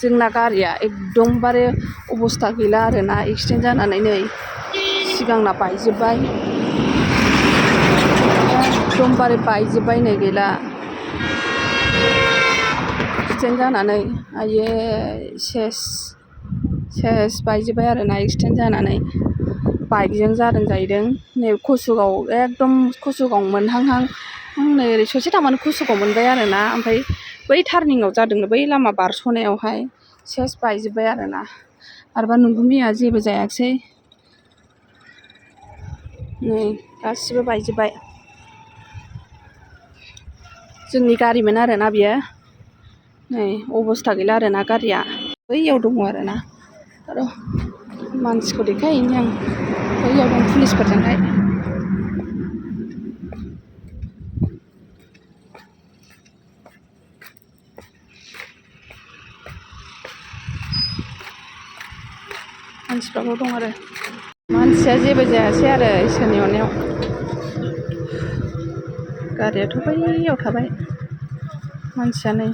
जोंना गारिया एकदमबारे अबस्था गैला आरोना एक्सिडेन्ट जानानै नै सिगांना बायजोब्बाय एकदमबारे बायजोब्बाय नै गैला एक्सिडेन्ट जानानै आयै सेस बायजोब्बाय आरोना एक्सिडेन्ट जानानै बाइकजों जादों जाहैदों नै कसुगाव एकदम कसुगाव मोनहांहां नै ओरै ससे थांबानो कसुगाव मोनबाय आरोना ओमफ्राय बै टार्निंआव जादोंनो बै लामा बारस'नायावहाय सेस बायजोब्बाय आरोना मारैबा नंगौ जेबो जायाखिसै नै गासिबो बायजोब्बाय जोंनि गारिमोन आरोना बियो नै अबस्था गैला आरोना गारिया बैयाव दङ आरोना र' मानसिखौ देखायहैनि आं बैयाव दं पुलिसफोरजोंहाय मानसिफ्राबो दं आरो मानसिया जेबो जायासै आरो इसोरनि अननायाव गारियाथ' बैयाव थाबाय मानसिया नै